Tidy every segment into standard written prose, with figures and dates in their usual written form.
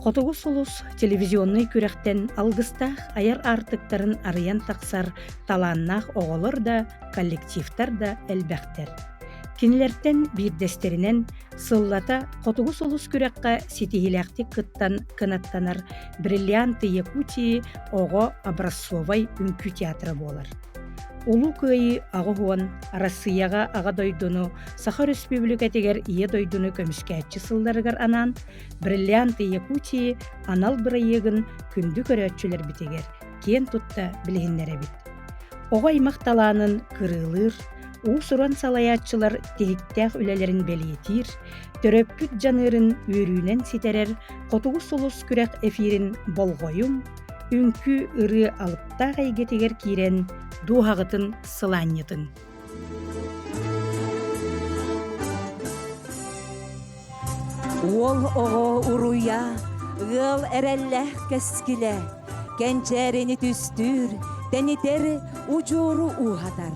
Хотугу сулус телевизионнай күрэхтэн алгыстаах айар аартыктарын арыйан тахсар талааннаах оҕолор да, коллективтар да элбэхтэр. Кинилэртэн биирдэстэринэн сыллата Хотугу сулус күрэххэ ситиһиилээхтик кыттан кынаттанар «Бриллианты Якутии» оҕо образцовай үҥкүү театра буолар. Улуу Кыайыы 80 Арассыыйаҕа Аҕа дойдуну, Саха Өрөспүүбүлүкэтигэр Ийэ дойдуну көмүскээччи сылларыгар анаан «Бриллианты Якутии» анал бырайыагын күндү көрөөччүлэрбитигэр киэн тутта билиһиннэрэбит. Оҕо аймах талаанын кырыылыыр, уус-уран салайааччылар тиһиктээх үлэлэрин бэлиэтиир, төрөппүт дьаныырын үөрүүнэн ситэрэр Хотугу сулус күрэх эфирин болҕойуҥ, үҥкүү ырыа алыптаах эйгэтигэр киирэн дууһаҕытын сылаанньытыҥ. Уол оҕо уруйа, ыал эрэллээх кэскилэ, кэнчээрини түстүүр, тэнитэр, удьуору ууһатар.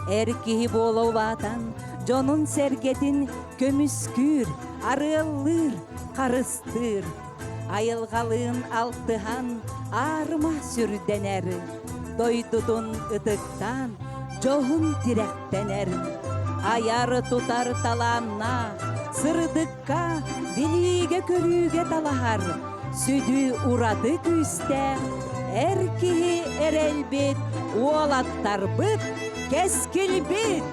Эр киһи буола улаатан, дьонун-сэргэтин көмүскүүр, арыаллыыр, харыстыыр. Айылҕалыын алтыһан, аарыма сүрдэнэр, дойдутун ытыктаан, дьоһун тирэхтэнэр. Айар-тутар талааннаах, сырдыкка, билиигэ-көрүүгэ талаһар, сүдү ураты күүстээх эр киһи эрэлбит, уолаттарбыт, кэскилбит!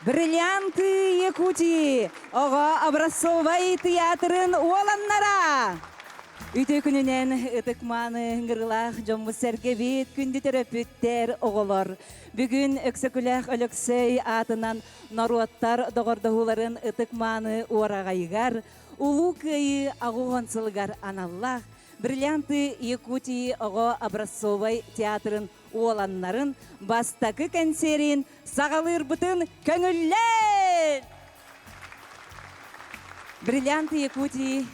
Бриллианты Якутии оҕо образцовай тыйаатырын уоланнара! Үтүө күнүнэн ытык-мааны ыҥырыылаах дьоммут-сэргэбит, күндү төрөппүттэр, оҕолор! Бүгүн Өксөкүлээх Өлөксөй аатынан норуоттар доҕордоһууларын ытык-мааны уораҕайыгар Улуу Кыайыы аҕыс сылыгар аналлаах Бриллианты Якутии оҕо образцовай театрын уоланнарын бастакы кэнсиэрин саҕалыырбытын көҥүллээн! Бриллианты Якутии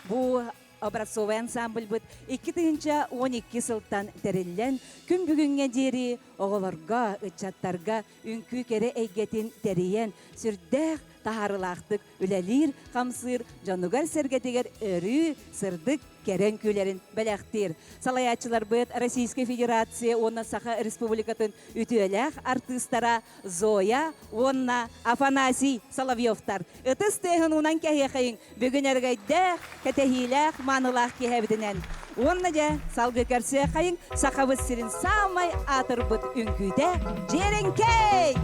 бу образцовай ансамбльбыт 2012 сылтан тэриллэн, күн бүгүҥҥэ диэри оҕолорго, ыччаттарга үҥкүү кэрэ эйгэтин тэрийэн, сүрдээх таһаарыылаахтык үлэлиир, хамсыыр, дьонугар-сэргэтигэр өрүү сырдык, кэрэ үҥкүүлэрин бэлэхтиир. Салайааччыларбыт Российскай Федерация уонна Саха Республикатын үтүөлээх артыыстара Зоя уонна Афанасий Соловьевтар. Ытыс тыаһын уунан кэһиэхэйиҥ бүгүн өрөгөйдөөх, кэтэһиилээх, маанылаах киэһэбитинэн. Уонна дьэ, салгыы көрсүөххэйиҥ Сахабыт сирин саамай аатырбыт үҥкүүтэ Дьиэрэҥкэй!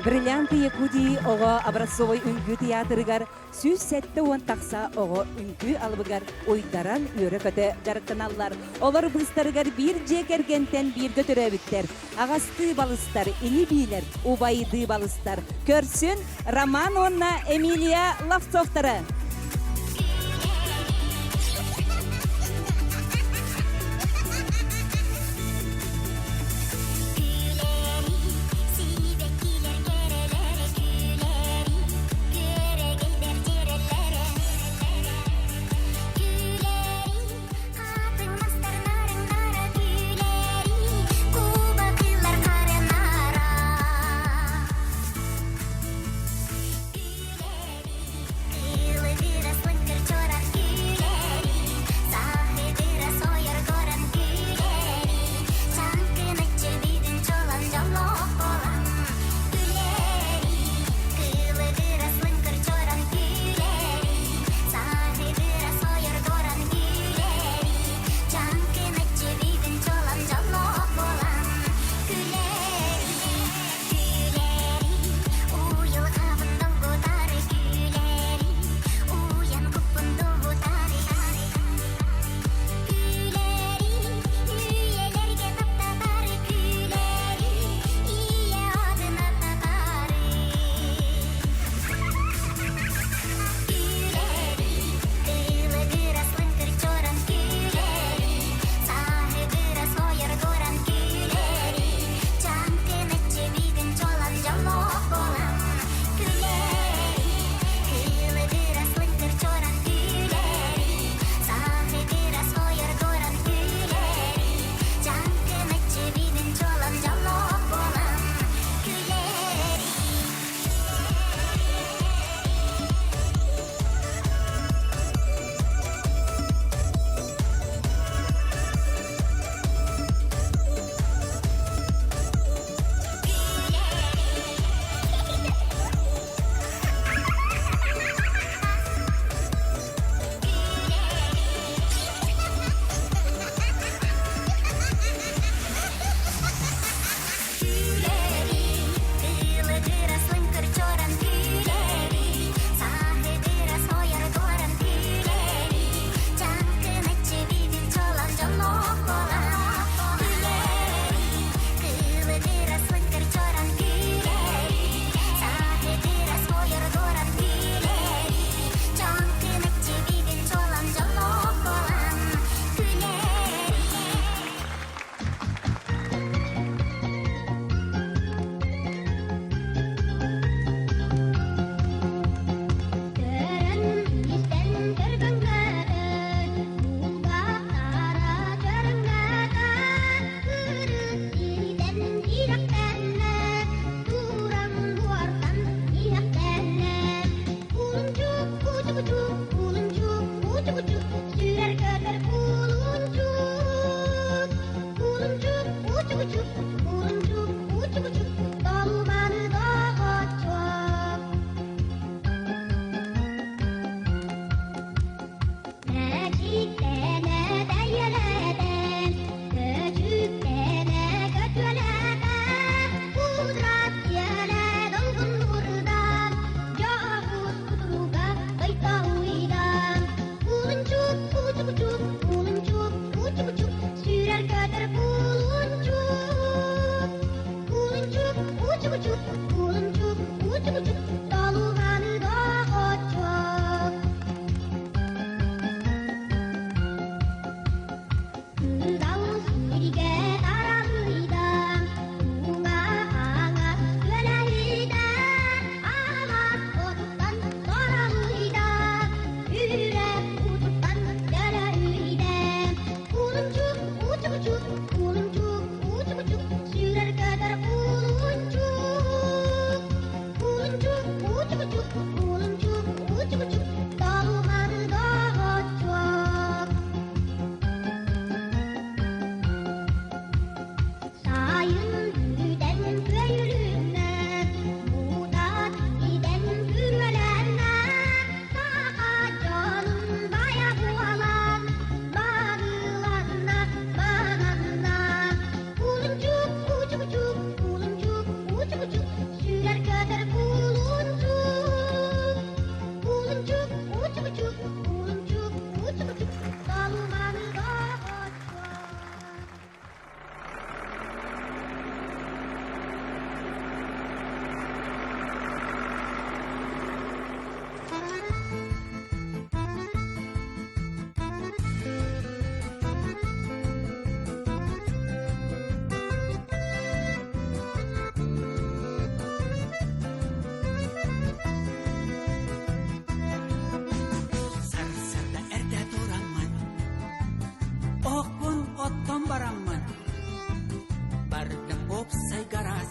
Бриллианты Якутии оҕо образцовай үҥкүү тыйаатырыгар 170 тахса оҕо үҥкүү алыбыгар уйдаран үөрэ-көтө дьарыктаналлар. Олор быыстарыгар биир дьиэ кэргэнтэн бииргэ төрөөбүттэр, аҕастыы балыстар, ини-биилэр, убайдыы балыстар. Көрсүн Роман уонна Эмилия Ловцовтары!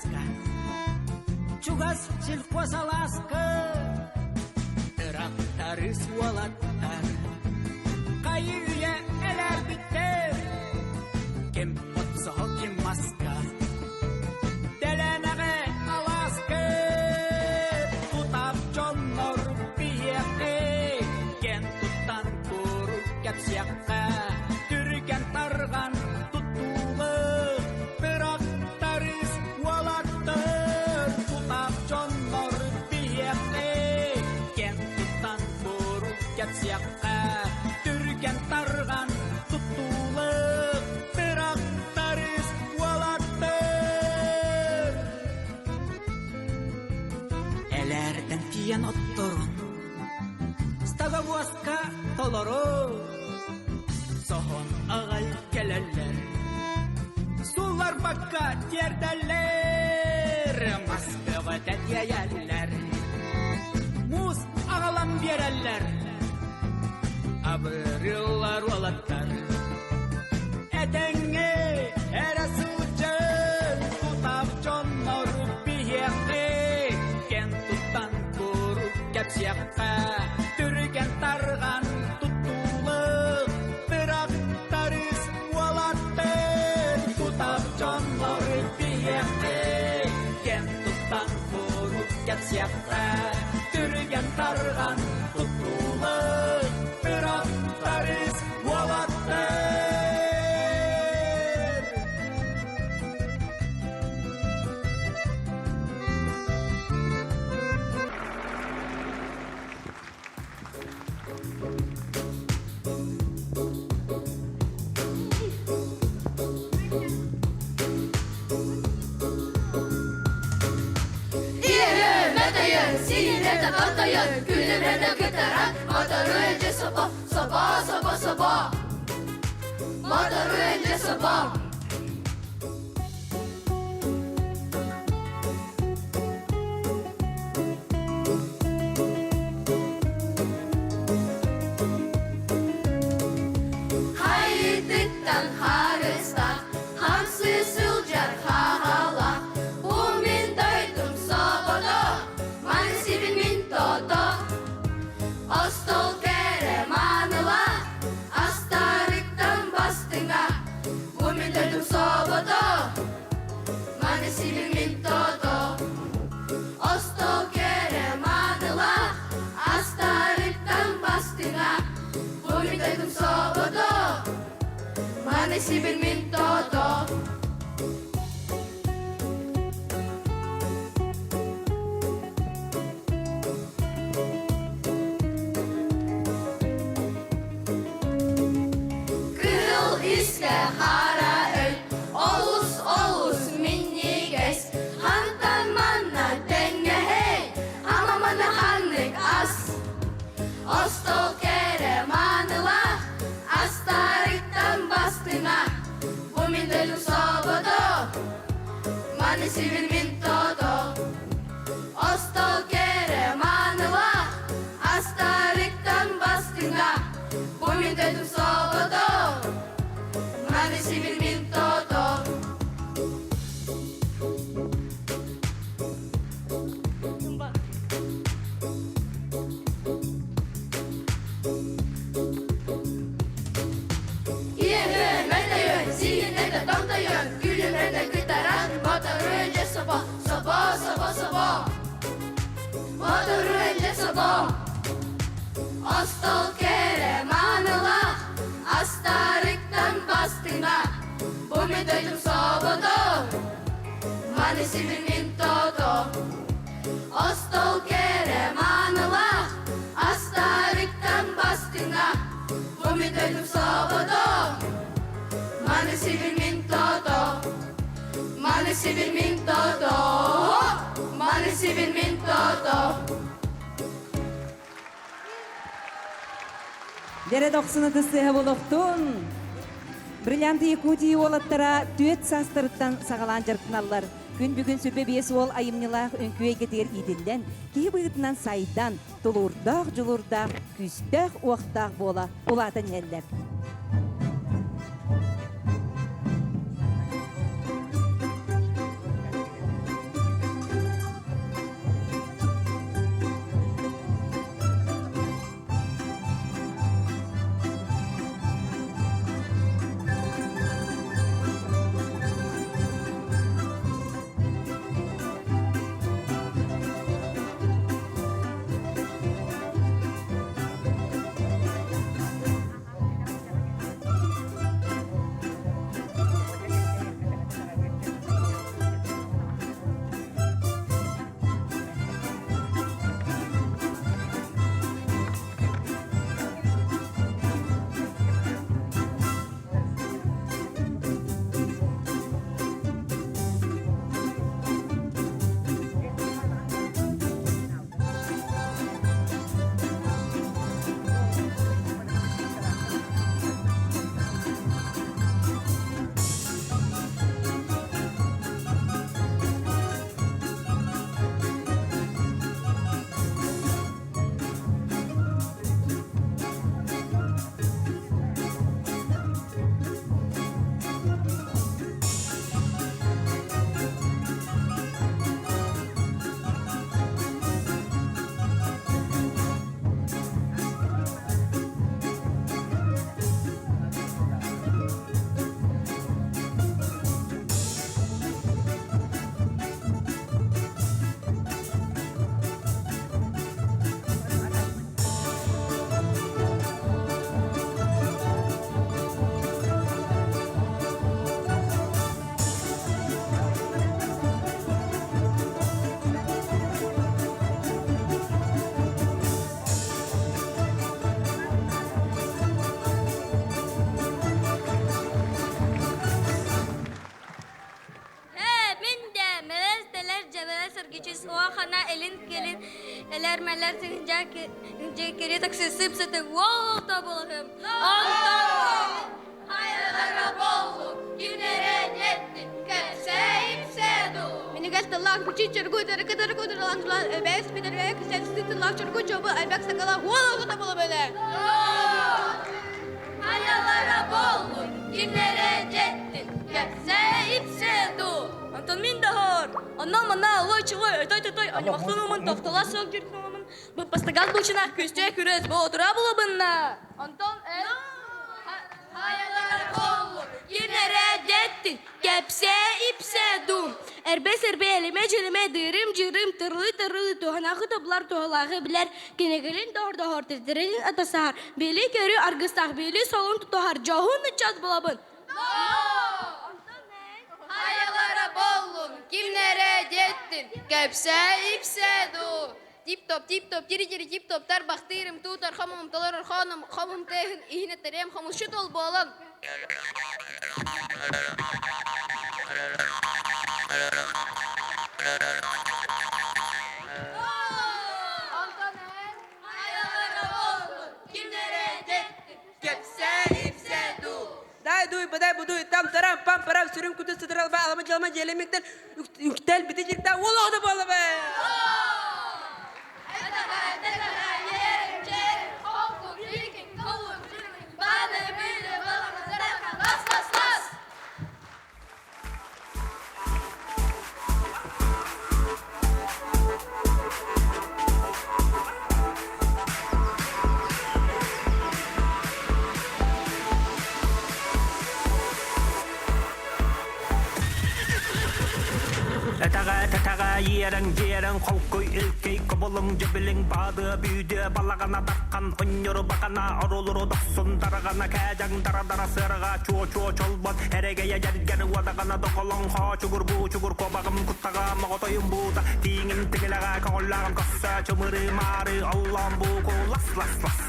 чааска Чугас сельхозалааска Тырахтарыс уолаттар Хайы-үйэ элээрбиттэр Ким отсоһо, ким маска Дэлэнэҕэ алааска Тутаах дьоннор биһиэхэ Кэн туттан курук кэпсиэххэ Түргэн тарҕан туттуулы Тырахтарыс уолаттар Тутаах дьоннор биһиэхэ Кэн туттан курук кэпсиэххэ Түргэн тарҕан туттуулы Тырахтарыс уолаттар Элээрдэн тиийэн отторун Стадовозка толору Соһон аҕай кэлэллэр Сулларбакка тиэрдэллэр Мас бөҕөтө тиэйэллэр Муус аҕалан биэрэллэр Абырыллар уолаттар Этэҥҥэ эрэ сылдьан Тутаах дьоннор биһиэхэ Кэн туттан курук кэпсиэххэ Түргэн тарҕан туттуулук Тырахтарыс уолаттар Тутаах дьоннор биһиэхэ Кэн туттан курук кэпсиэххэ Түргэн тарҕан туттуулук Тырахтарыс уолаттар Иэһэ сиинэтэ тотойон, күлүмрэтэ кытаран, мотору элдьэ собо, собо, собо, собо. Мотору элдьэ собо. Хайытыттан харыстаах, хамсыы сылдьар хаһалаах, бу мин дойдум собото, маны сибин мин тото. Остуол кэрэ маанылаах, астарыттан бастыҥа, бу мин дойдум собото, маны сибин мин тото. Остуол кэрэ маанылаах, астарыттан бастыҥа, бу мин дойдум собото, маны сибин мин тото. Кыһыл искэ хара өй, олус олус минньигэс, хантан манна тэҥҥэһэй, ама маны ханнык ас. Остуол кэрэ маанылаах, астарыттан бастыҥа, бу мин дойдум собото, маны сибин мин тото. Остуол кэрэ маанылаах, астарыттан бастыҥа, бу мин дойдум собото, маны сибин мин тото. Иэһүө, сиинэтэ томтойон, күлүмрэтэ кытаран, мотору дьэ собо, собо, собо, собо. Мотору дьэ собо. Остуол кэрэ маанылаах, астарыктан бастыҥа, бу мин дойдум собото, маны сибин мин тото. Остуол кэрэ маанылаах, астарыктан бастыҥа, бу мин дойдум собото, маны сибин мин тото. Маны сибин мин тото, маны сибин мин тото. Дьэрэ дохсун ытыс буолуохтун! Бриллианты Якутии уолаттара түөрт саастарыттан саҕалаан дьарыктаналлар. Күн бүгүн сүрбэ биэс уол айымньылаах үҥкүү эйгэтигэр иитиллэн, киһи быһыытынан сайдан, тулуурдаах, дьулуурдаах, күүстээх-уохтаах буола улаатан иһэллэр. Эргичис уохана илин-кэлин элэр-мэлэр кири таксисып сытык уол тобулуһум. Онтон хайалара боллу, кимнере жетти, кэпсэ-ипсэ ду. Минигас тыллаах күчи чөргү дырыкы дырыкы дырылан дулан өбэс питербэ күсэлсти тыллаах чөргү чобу айбак сакала уол оҕото болобөлө. Хайалара боллу, кимнере жетти, кэпсэ-ипсэ ду. Онтон мин доһор, онно-манна алой-чулой, өтой-тотой, аньмахтын тохтола суох дьүркүнүмүн, быппастаган бучунах күстэ күрөс боотура булабынна. Онтон хайалара боллу, кимнере жетти, кэпсэ-ипсэ ду. Эрбэ-сэрбэ элимэ-дьилимэ дырым-дьырым тырылы-тырылы туһанахы тобулар туһалааҕы билэр, кинигэлин доһор-доһор тирдэрин атасаһар, били көрү аргыстаах били солун тутуһар дьоһун ыччат булабын. Хайалара боллун, кимнере жеттин, кэпсэ-ипсэ ду. Тип-топ, тип-топ, тири-тири тип-топ, тарбахтыырым, туутар хомум, толорор хоном, хомум тыаһын иһинэ тэриэм хомусчут ол буолан. Онтон эн хайалара боллун, кимнере жеттин, Кэпсэ-ипсэ ду. Дай дуй, бадай будуй, там тарам, пам парам, сүрүн күтү сыдыралба, алама жалма желемиктен, үктэл бити жирта, ол оҕото буолаба. Этаҕа тэтаҕа иэрэҥ дьиэрэҥ холкуй илкэй кобулуҥ дьэбилиҥ баадыа бүүдүө балаҕана даххан онньору бакана орулуру дохсун дараҕана кээдьэҥ дара-дара сыараҕа чуо-чуо чолбон эрэгэйэ дьэргэн уодаҕана доҕолоҥ хоочугур буучугур куобаҕым куттаҕа моҕотойум буута тииҥим тигилэҕэ көҕүллээҕим көссө чымырыы маары оллоон бууку лас лас лас.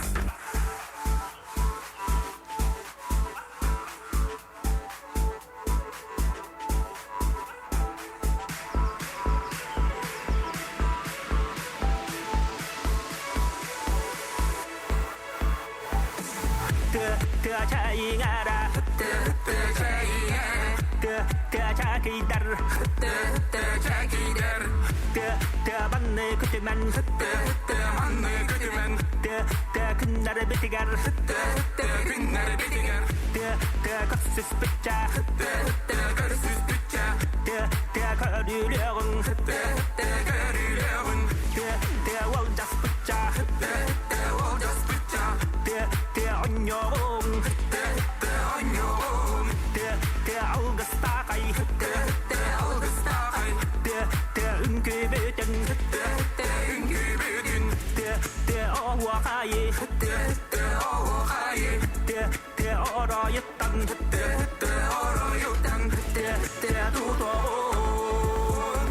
Тыа чайыҥара, тыа чакыйдар, тыа тыа банны күтүмэн, тыа тыа күннэр битигэр, тыа тыа көрсүспүтчэ, тыа тыа көрүүлүөҕүҥ, тыа тыа уолдьаспычча, тыа тыа онньоҕуҥ, тыа тыа алгыстаахай, тыа тыа үҥкүүбүтүн, тыа тыа оһуохайы, тыа тыа оройуттан, тыа тыа тутуоҕун.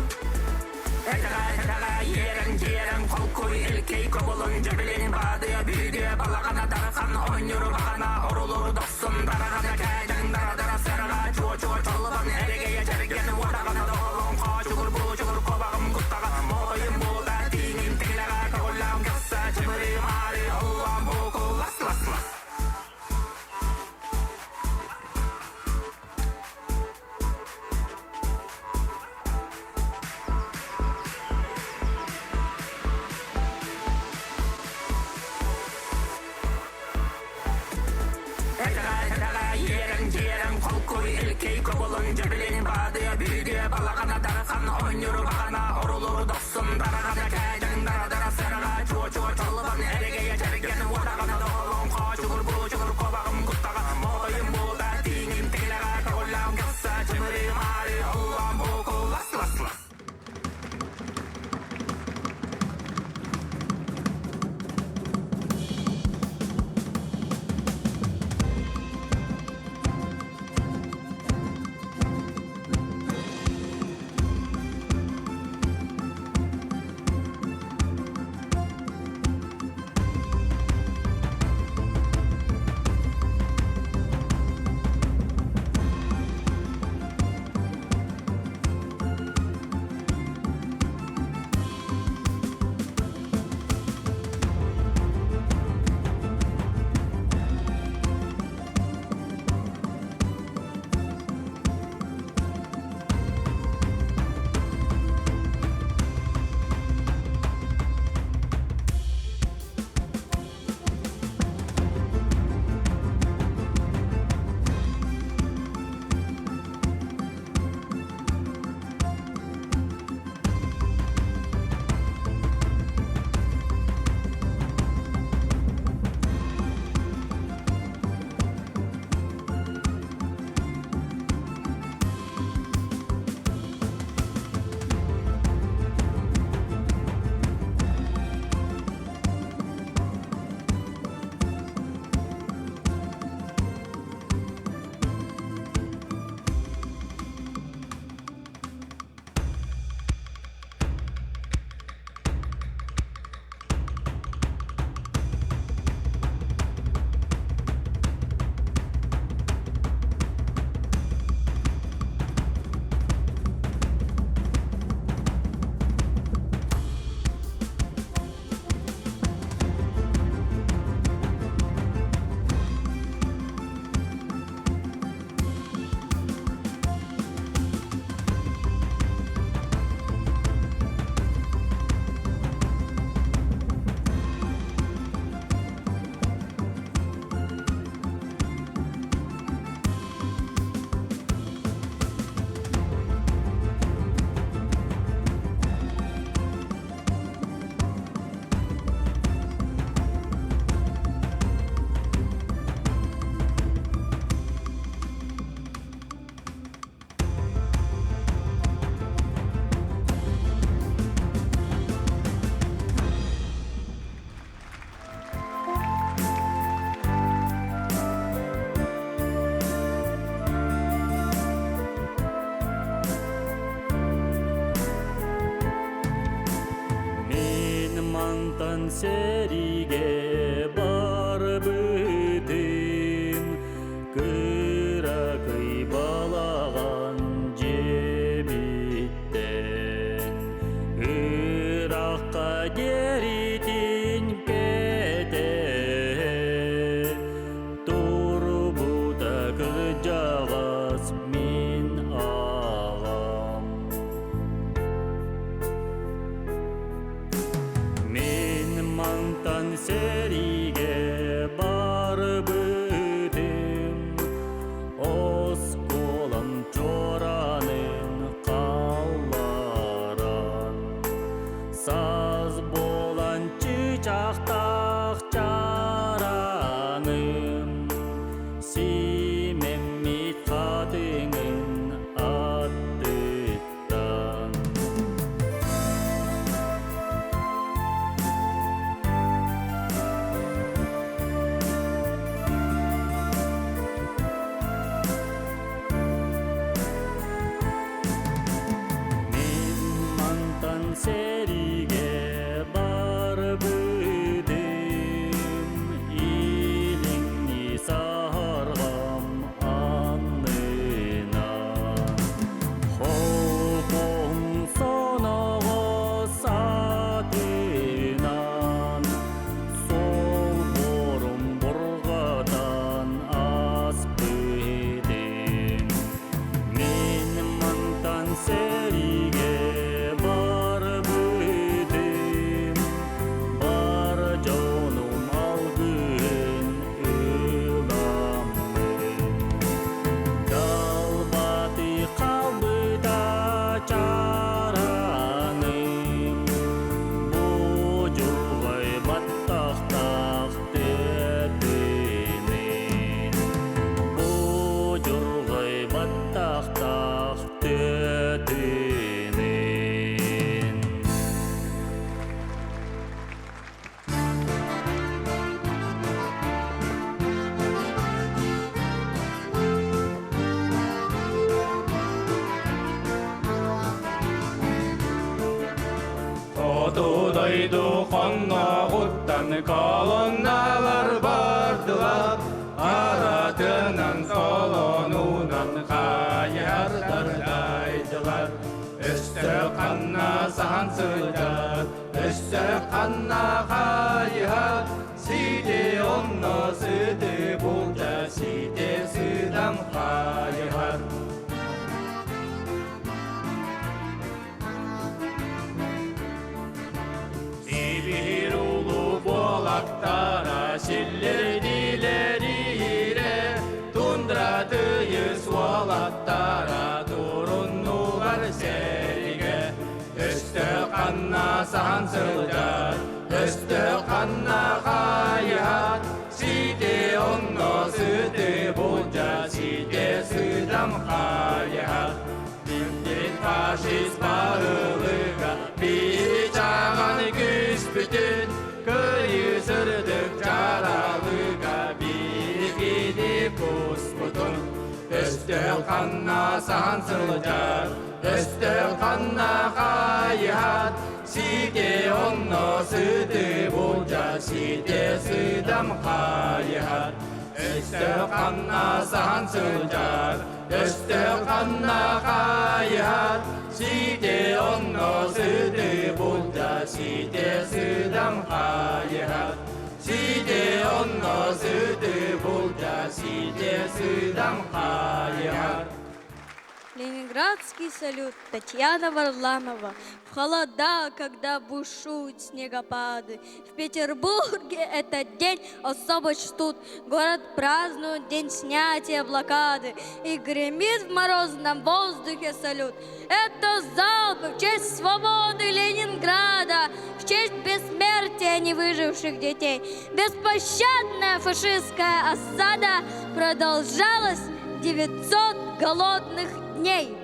Этэҕэ тэтэҕэ иэрэҥ дьиэрэҥ холкуй илкэй кобулуҥ дьэбилин баадыа бүүдүө балаҕана дархан оонньуру баҕана орулуру дохсун дараҕана кээдэҥ дара-дара сыраҕа чуо-чуо чолбон эрэгэйэ чэргэн уодаҕана доҕолоҥ хоочугур буучугур куобаҕым куттаҕа моҕотойум буута тииҥим тигилэҕэ көҕүллэҕим көссө чымырыы маары оллоон бууку лас лас лас. Этэҕэ иэрэҥ дьиэрэҥ холкуй илкэй кобулуҥ дьэбилин баадыа бүүдүө балаҕана дархан оонньуру баҕана орулуру дохсун дараҕана кээдэҥ дара-дара сыраҕа чуо-чуо чолбон эрэгэйэ чэргэн уодаҕана доҕолоҥ хоочугур буучугур куобаҕым куттаҕа моҕотойум буута тииҥим тигилэҕэ көҕүллэҕим көссө чымырыы маары оллоон бууку лас лас лас. сэриигэ барбытым, кыракый балаҕан дьиэбиттэн ырахха диэритин кэтэһэ турбута кырдьаҕас мин аҕам. Мин мантан сэриигэ барбытым, оскуолам чуораанын хаалларан, саас буолан чыычаахтаах чаараным, симэммит хатыҥын аттыттан. Мин мантан сэриигэ барбытым, илиҥҥи саһарҕам аннынан. Холбоһун соноҕо сатынан, солборум бурҕатан аспытым. Мин мантан сэриигэ барбытым, бар дьонум алгыһын ыламмын. Далбаты халбыта чараным, Будьургай баттахтаах тыатынын, Будьургай баттахтаах тыатынын. Хоту дойду хонноҕуттан колонналар бардылар, аратынан солонунан хайардар дайдылар. Өстө ханна саһан сылдьар, өстө ханна хайыһар, сиде онно сыты булда, сиде сыдам хайыһар. Сибир улуу буолактара силлирдилэриире, тундра тыйыс уолаттара туруннулар сэригэ. Өстө ханна саһан сылдьар, өстө ханна хайыһар, сите онно сыты булдьа, сите сыдам хайыһар. Бildin faşist bağılıga bir çağan küspütün Kıyı sırdık çaralıga bir gidip kusputun Өстөөх ханна саһан сылдьар, өстөөх ханна хайыһар, сите онно сыты булдьа, сите сыдам хайыһар. Өстөөх ханна саһан сылдьар, өстөөх ханна хайыһар, сите онно сыты булдьа, сите сыдам хайыһар. Сите онно сыты булдьа, сите сыдам хайыһар. Ленинградский салют Татьяна Варламова. В холода, когда бушуют снегопады. В Петербурге этот день особо чтут. Город празднует день снятия блокады. И гремит в морозном воздухе салют. Это залпы в честь свободы Ленинграда, в честь бессмертия невыживших детей. Беспощадная фашистская осада продолжалась 900 голодных дней.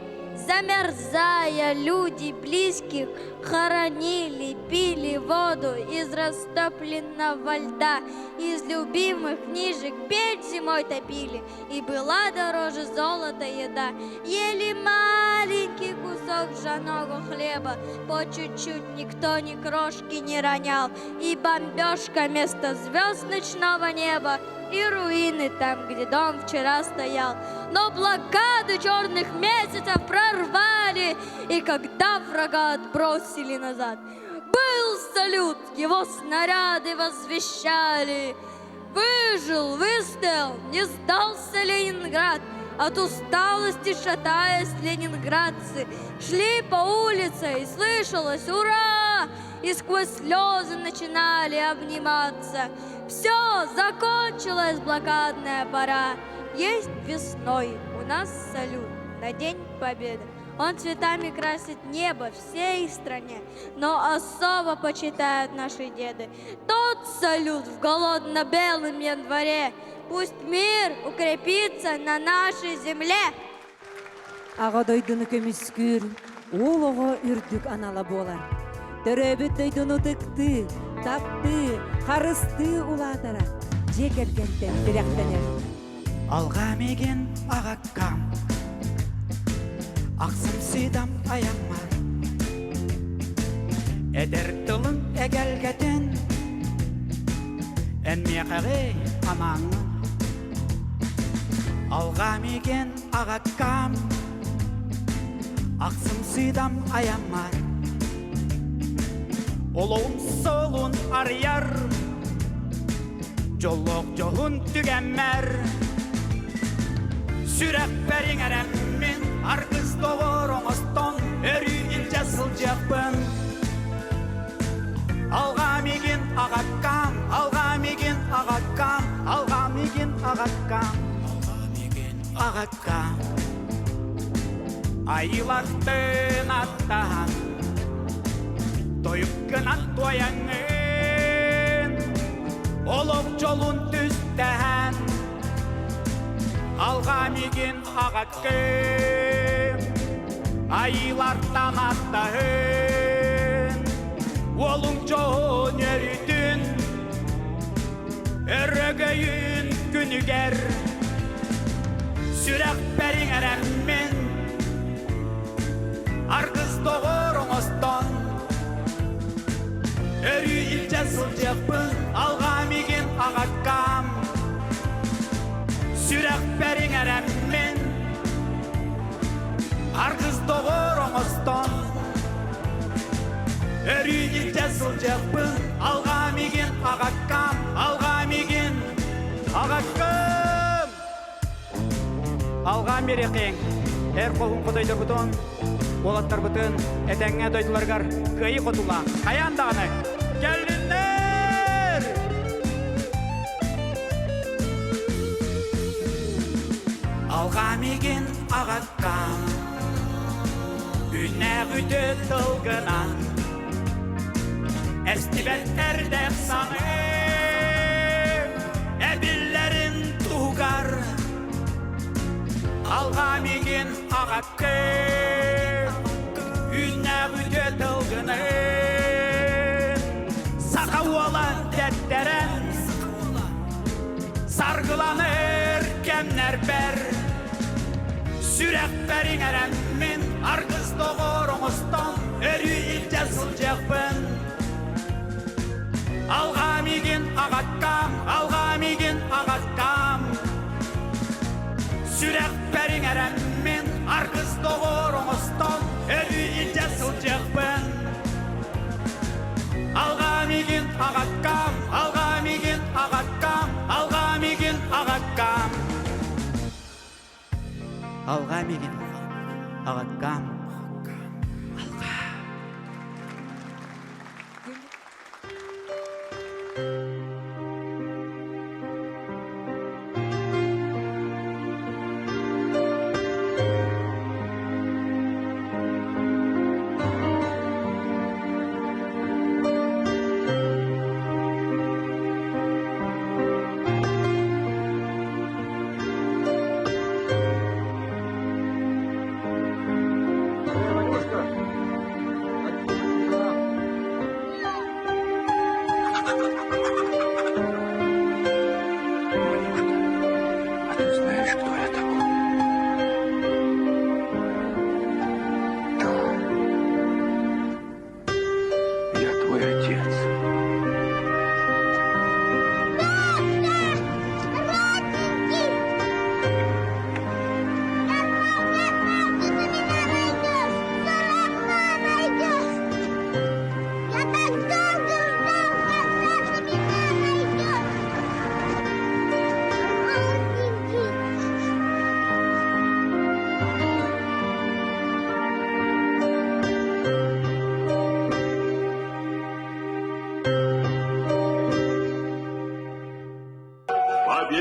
Замерзая, люди близких хоронили, пили воду из растопленного льда, из любимых книжек печь зимой топили, и была дороже золота еда. Ели маленький кусок ржаного хлеба, по чуть-чуть никто ни крошки не ронял, и бомбежка вместо звезд ночного неба, и руины там, где дом вчера стоял. Но блокаду черных месяцев прорвали, и когда врага отбросили назад, был салют, его снаряды возвещали. Выжил, выстоял, не сдался Ленинград. От усталости, шатаясь, ленинградцы шли по улице, и слышалось «Ура!» И сквозь слезы начинали обниматься. Все, закончилась блокадная пора. Есть весной у нас салют на День Победы. Он цветами красит небо всей стране, но особо почитают наши деды. Тот салют в голодно-белом январе. Пусть мир укрепится на нашей земле. Аҕа дойдуну көмүскүүр, уол оҕо үрдүк анала буолар. Төрөөбүт дойдуну ытыктыы, таптыы, харыстыы улаатара дьиэ кэргэнтэн тирэхтэнэр. Алға меген ағаккам, Ақсым сыдам аяммар. Эдэр тылын эгэлгэтин, Эн миэхэҕи анаҥҥын. Алға меген ағаккам, Ақсым сыдам аяммар. Олоҕум суолун арыйар, Дьоллоох дьоһун түгэммэр. Сүрэхпэр иҥэрэммин, аргыс доҕор оҥостон, өрүү илдьэ сылдьыахпын. Алҕаа миигин аҕаккам, алҕаа миигин аҕаккам, алҕаа миигин аҕаккам, алҕаа миигин аҕаккам. Айылартын аттаһан, тойуккунан туойаҥҥын, олох дьолун түстэһэн, алҕаа миигин аҕаккым, айыылартан аттаһын, уолуҥ дьоһун өрүтүн, өрөгөйүн күнүгэр сүрэхпэр иҥэрэммин, аргыс доҕор оҥостон, өрүү илдьэ сылдьыахпын, алҕаа миигин аҕаккам, сүрэхпэр иҥэрэммин, аргыс доҕор оҥостон, өрүү илдьэ сылдьыахпын, алҕаа миигин аҕаккам, алҕаа миигин аҕаккам. Алҕаан биэриэххиҥ, эр хоһуун хотойдорбутун, уолаттарбытын этэҥҥэ дойдуларыгар кыайыы хотулаах хайаан даҕаны кэллиннэр! Алҕаа миигин аҕаккам, Үүннээх үтүө тылгынан Эстибэт эрдэх саныым Эбиллэрин туһугар Алҕаа миигин аҕаккым Үүннээх үтүө тылгынан Саха уола дэттэрэн Саргыланыр кэмнэрбэр Сүрэхпэр иҥэрэммин, аргыс доҕор оҥостон, өрүү илдьэ сылдьыахпын. Алҕаа миигин аҕаккам, алҕаа миигин аҕаккам. Сүрэхпэр иҥэрэммин, аргыс доҕор оҥостон, өрүү илдьэ сылдьыахпын. Алҕаа миигин аҕаккам, алҕаа миигин аҕаккам, алҕаа миигин аҕаккам. Алҕаа миигин, аҕаккам. Алҕаа.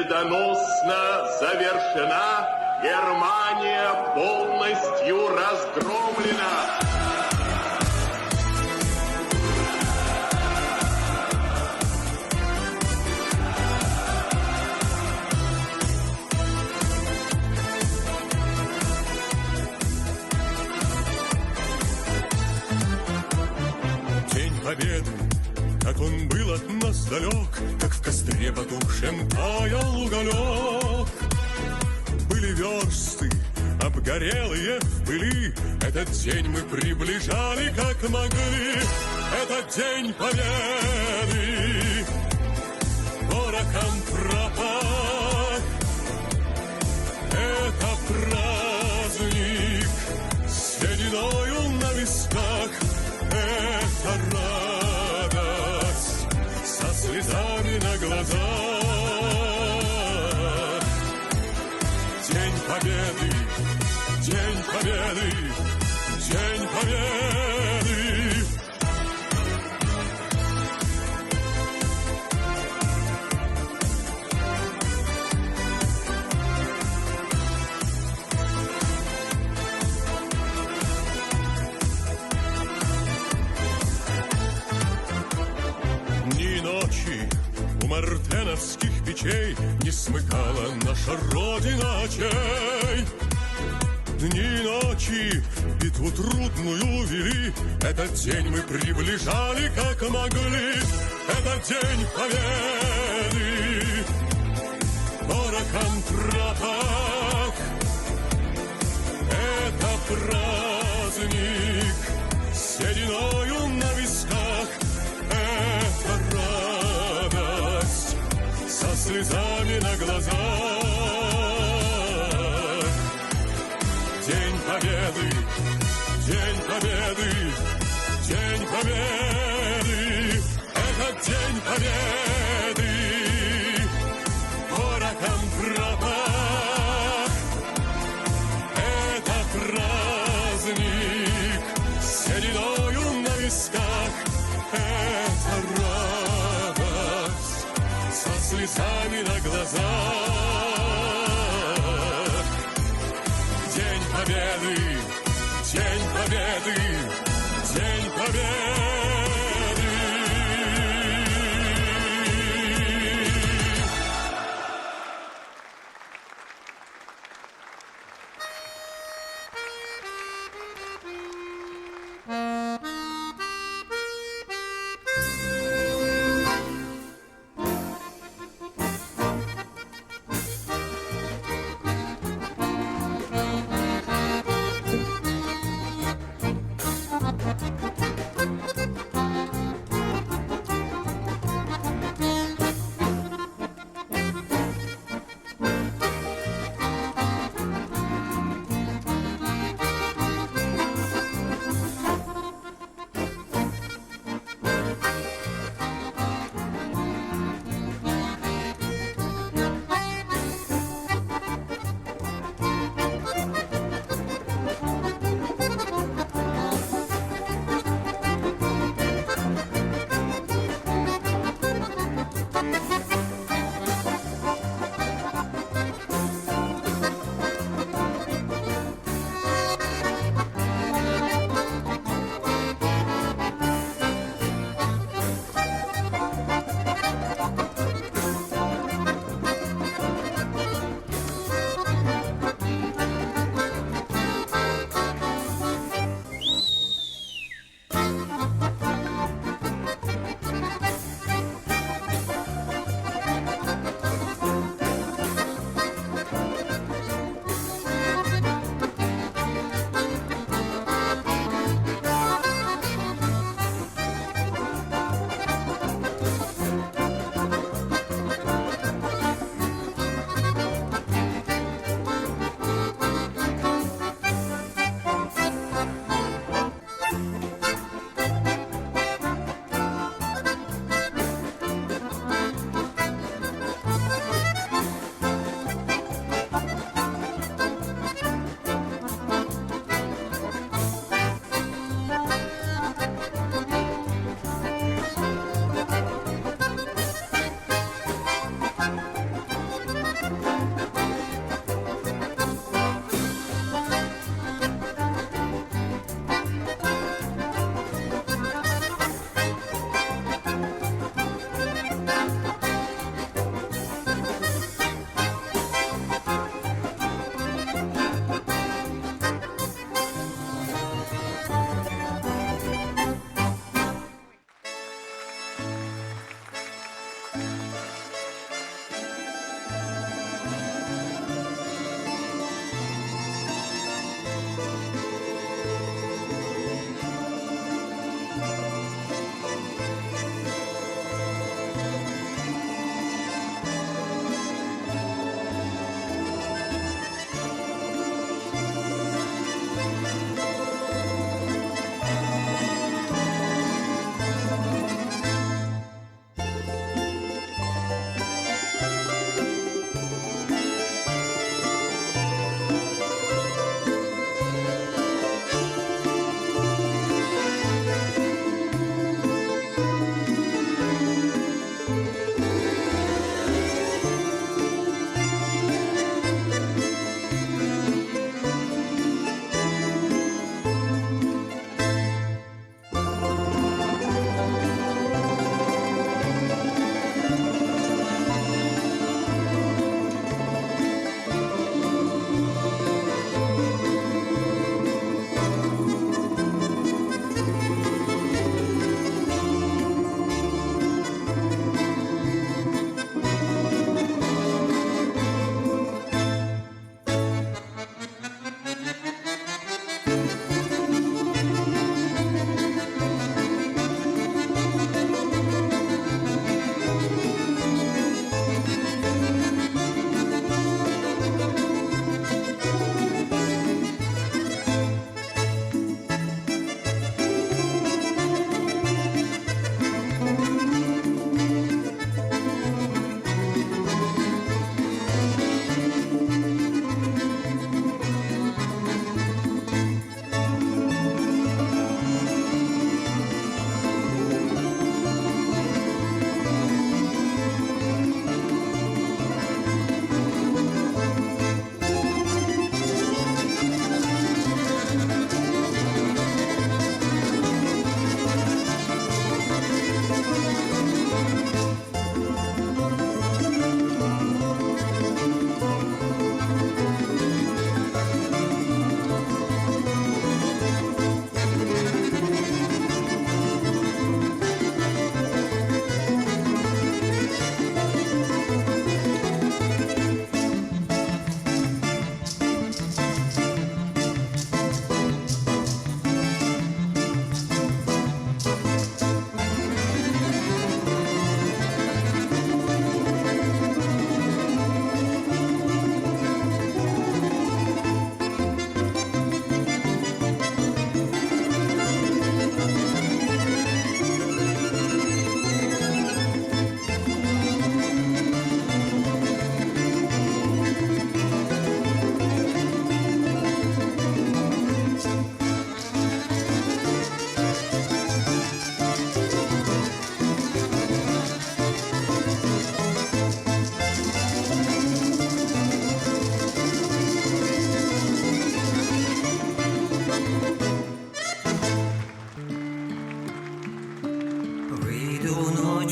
Победоносно завершена, Германия полностью разгромлена. День Победы, как он был от нас далек, Как в костре потухшем таял уголек. Были версты, обгорелые в пыли, Этот день мы приближали, как могли. Это День Победы, порохом пропах. Это праздник с сединою на висках. Это радость со слезами на глазах. День Победы, День Победы, День Победы. Дни и ночи у мартеновских печей Не смыкала наша Родина очей. Дни и ночи битву трудную вели, Этот день мы приближали, как могли. Это день победы, порохом пропах. Это праздник с сединою на висках. Это радость со слезами на глазах. День Победы, День Победы, День Победы. Это День Победы. Порохом пропах. Это праздник с сединою на висках. Это радость со слезами на глазах. День Победы, День Победы, День Победы!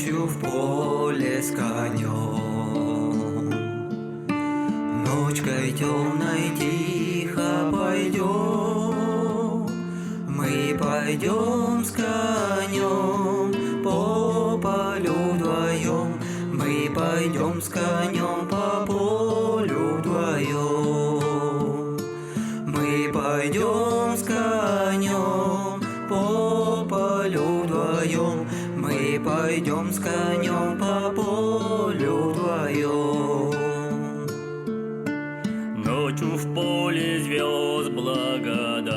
Ночью в поле с конем, Ночкой темной тихо пойдем, Мы пойдем с конем по полю вдвоем, Мы пойдем с конем по полю вдвоем. Мы пойдем с конем по полю вдвоем, Мы пойдем с конем по полю вдвоем. Ночью в поле звезд благодать,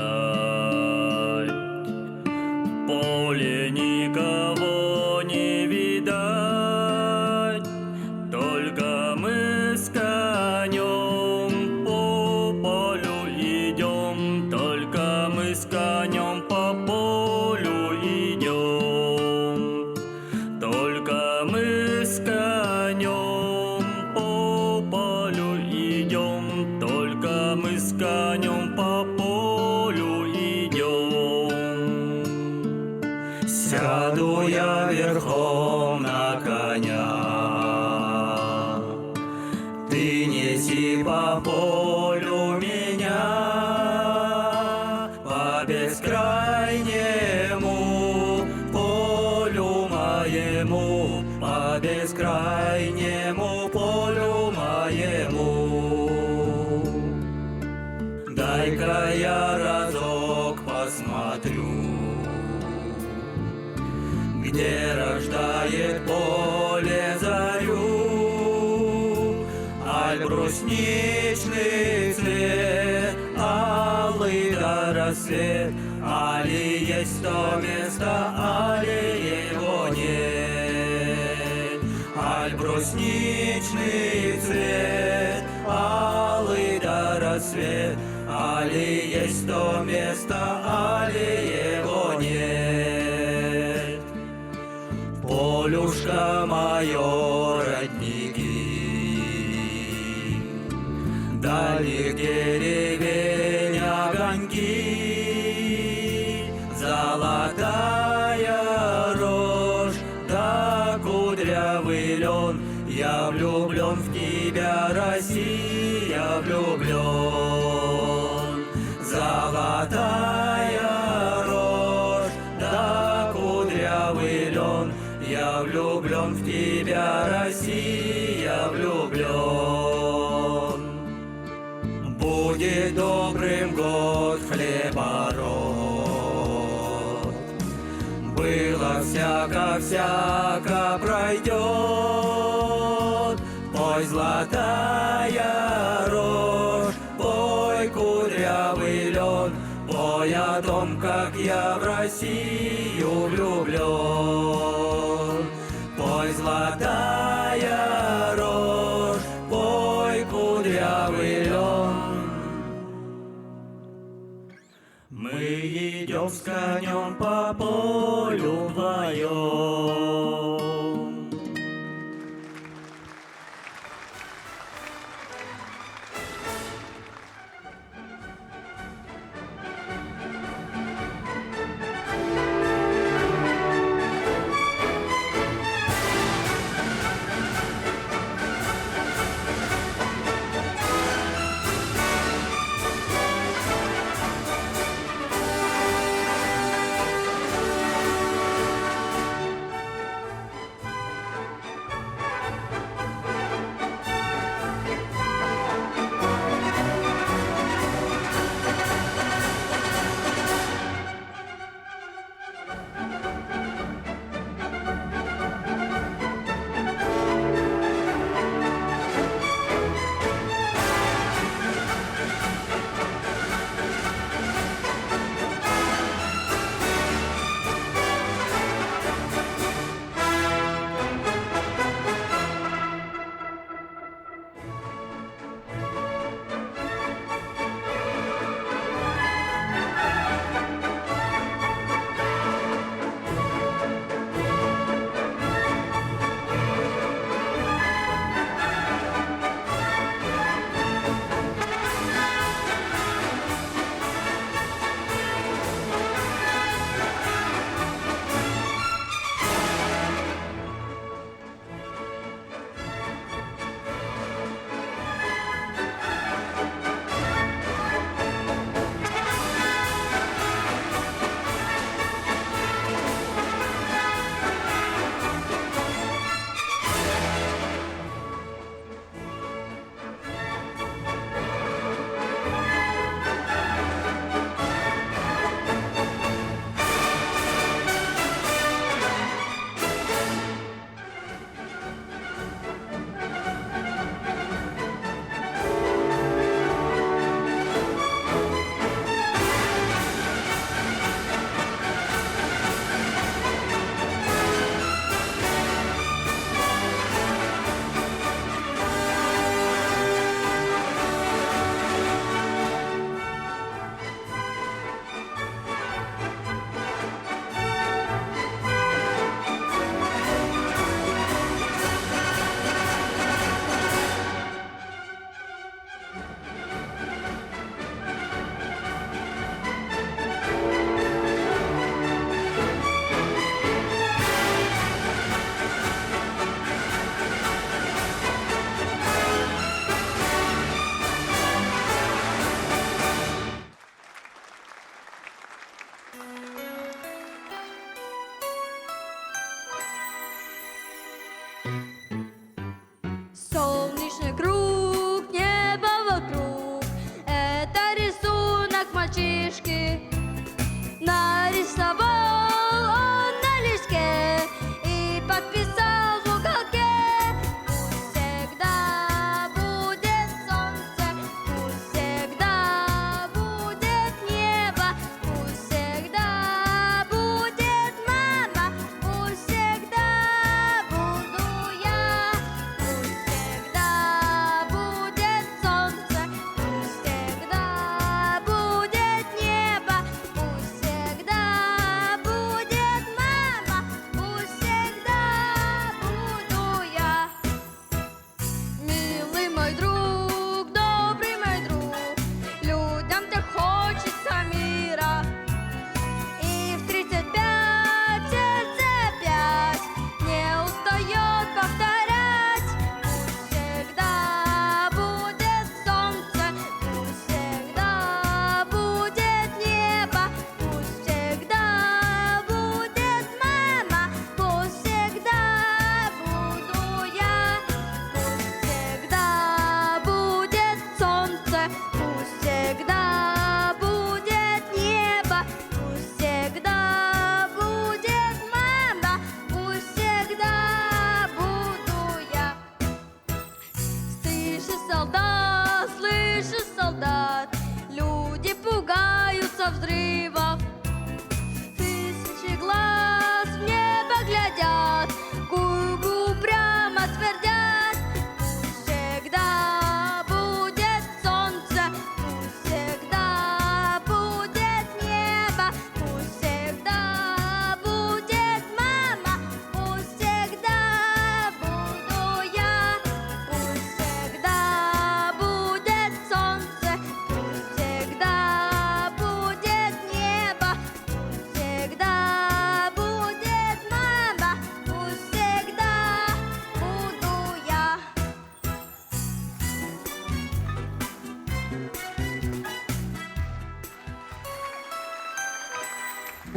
В поле никого не видать, Только мы с конем по полю идем, Только мы с конем по полю идем. Только мы с конем по полю идем, Только мы с конем по полю идем. Сяду я верхом на коня, Ты неси по полю меня, По бескрайнему полю моему, По бескрайнему полю моему. Дай-ка я разок посмотрю, Где рождает поле зарю, Аль брусничный цвет, алый да рассвет, Али есть то место, али его нет. Аль брусничный цвет, алый да рассвет, Али есть то место, али его нет. Полюшко мое, родники, Дальних деревень огоньки, Золотая рожь, да кудрявый лен, Я влюблен в тебя, Россия, влюблен. Золотая рожь, да кудрявый лен, Я влюблен в тебя, Россия, влюблен. Будет добрым год хлебород, Было всяко-всяко пройдет, Пой, золотая рожь, пой, кудрявый лен, Пой о том, как я в Россию влюблен. Пой, золотая рожь, пой, кудрявый лен. Мы идем с конем по полю вдвоем.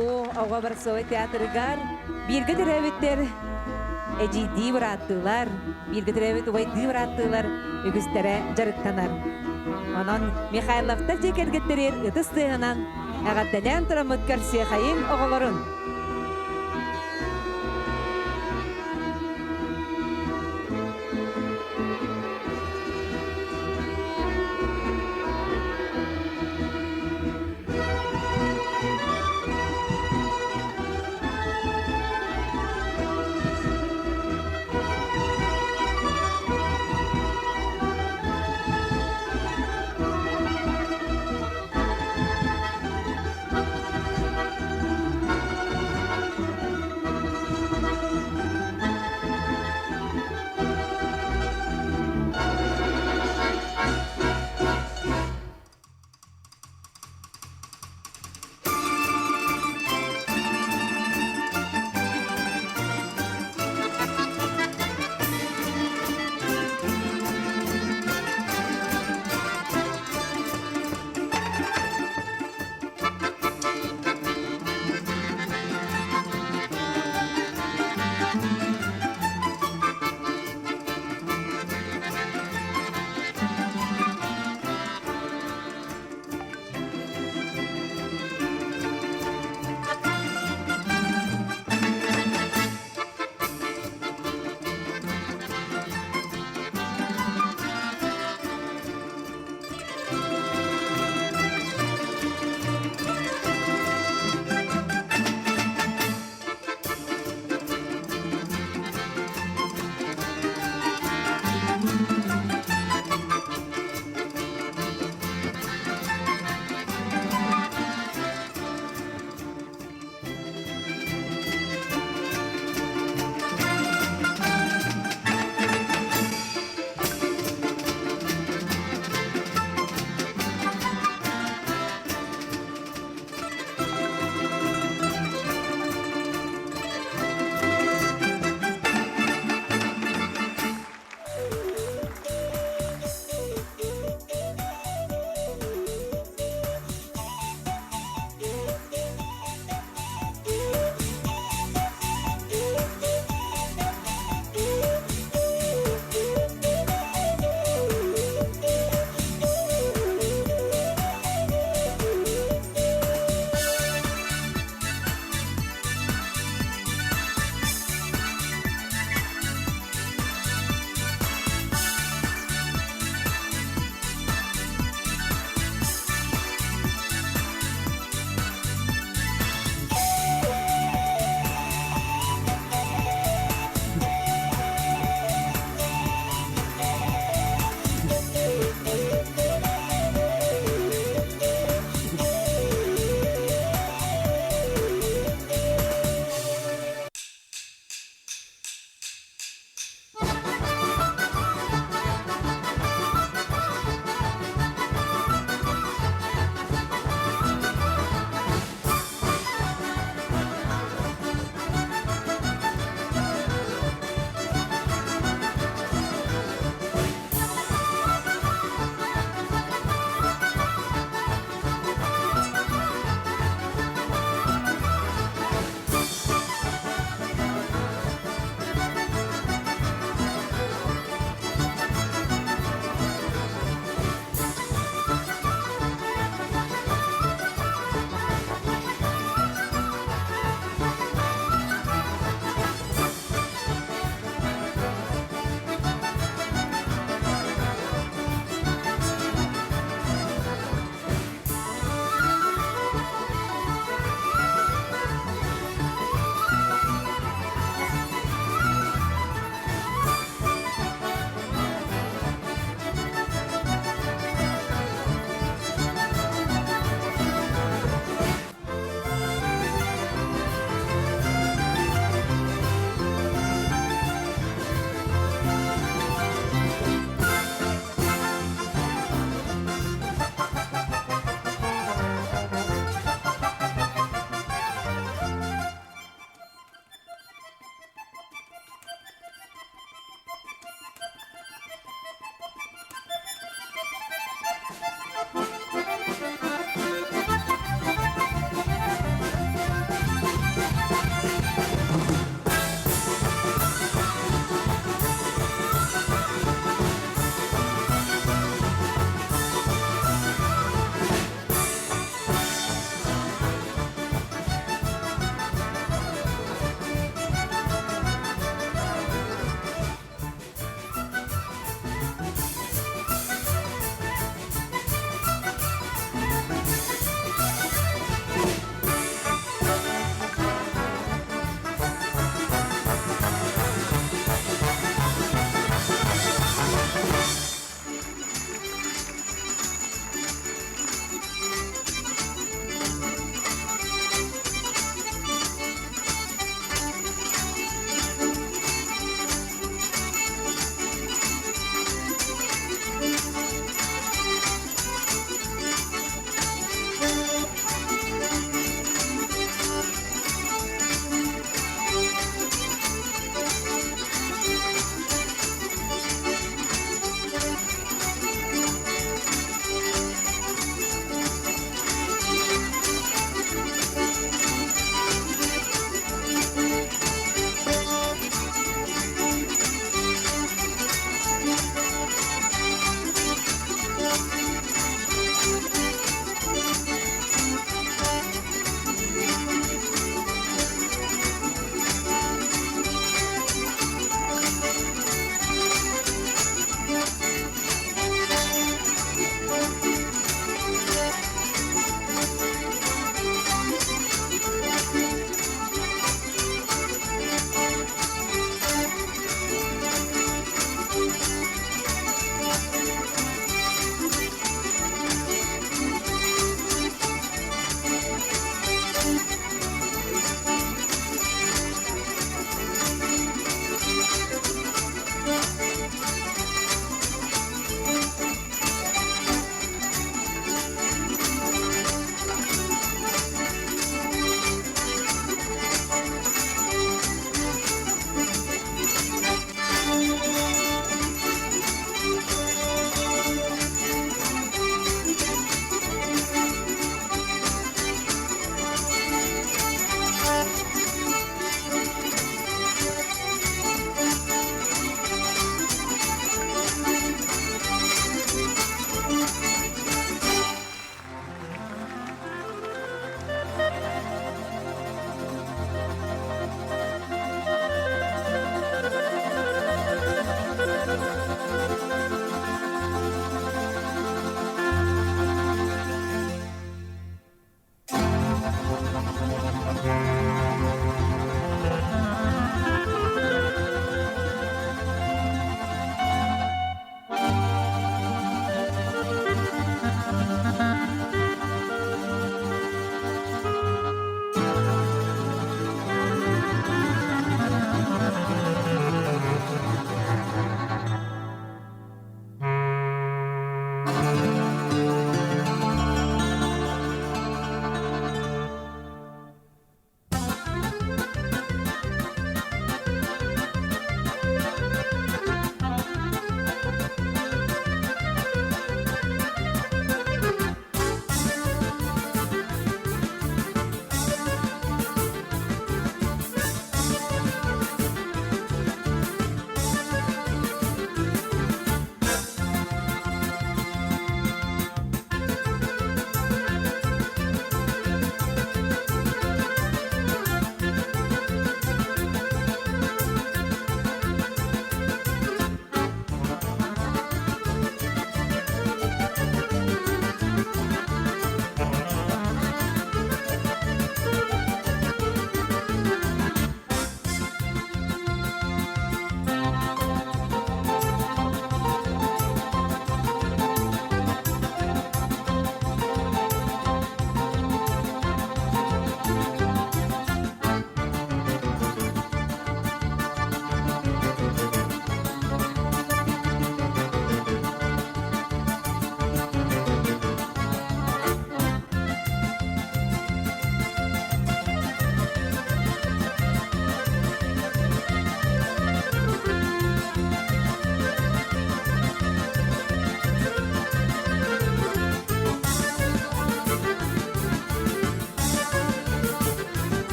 Бу оҕо Барсовай театрыгар бииргэ төрөөбүттэр эдьиийдии бырааттыылар, бииргэ төрөөбүт убайдыы бырааттыылар үгүстэрэ дьарыктанар. Онон Михайловтар дьиэ кэргэттэригэр ытыс тыаһынан эҕэрдэлээн тураммыт көрсүөхайыҥ оҕолорун!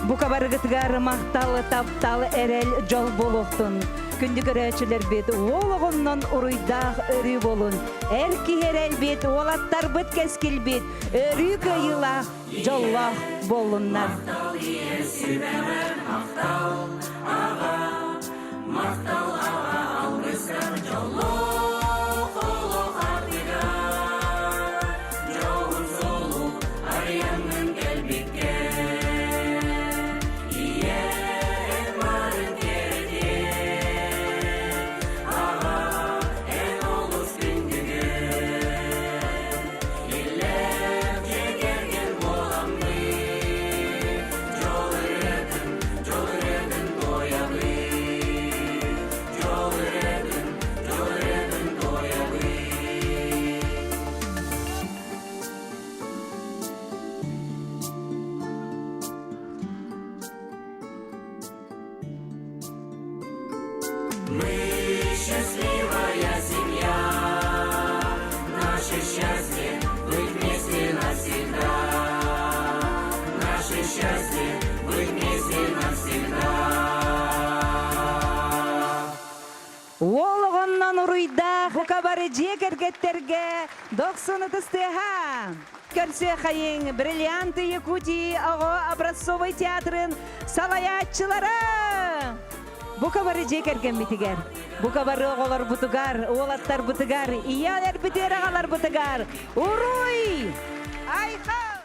Бука барыгытыгар махтал, таптал, эрэл, дьол буолуохтун. Күндү көрөөччүлэрбит уол оҕоннон уруйдаах өрүү буолун. Эр киһи эрэлбит, уолаттарбыт кэскилбит, өрүү кыайыылаах, дьоллоох буоллуннар. Махтал ийэ сүбэҕэр, махтал аҕа, махтал аҕа алгыскар дьоллоох олох ардыгар, дьоһун суолу арыйаҥҥын кэлбиккэ. Ийэ эн барын кэрэтиэ, аҕа эн олус күндүгүн. Иллээх дьиэ кэргэн буоламмыт, дьол ырыатын, дьол ырыатын туойабыт, дьол ырыатын, дьол ырыатын туойабыт. Мы счастливая семья, наше счастье быть вместе навсегда. Наше счастье быть вместе навсегда. Уол оҕоннон уруйдаах бука бары дьиэ кэргэттэргэ дохсун ытыс тыаһа! Көрсүөхайыҥ Бриллианты Якутии оҕо образцовай театрын салайааччылара! Бука бары дьиэ кэргэммитигэр, бука бары оҕолорбутугар, уолаттарбытыгар, ийэ эрбитигэр аҕаларбытыгар уруй! Айхал!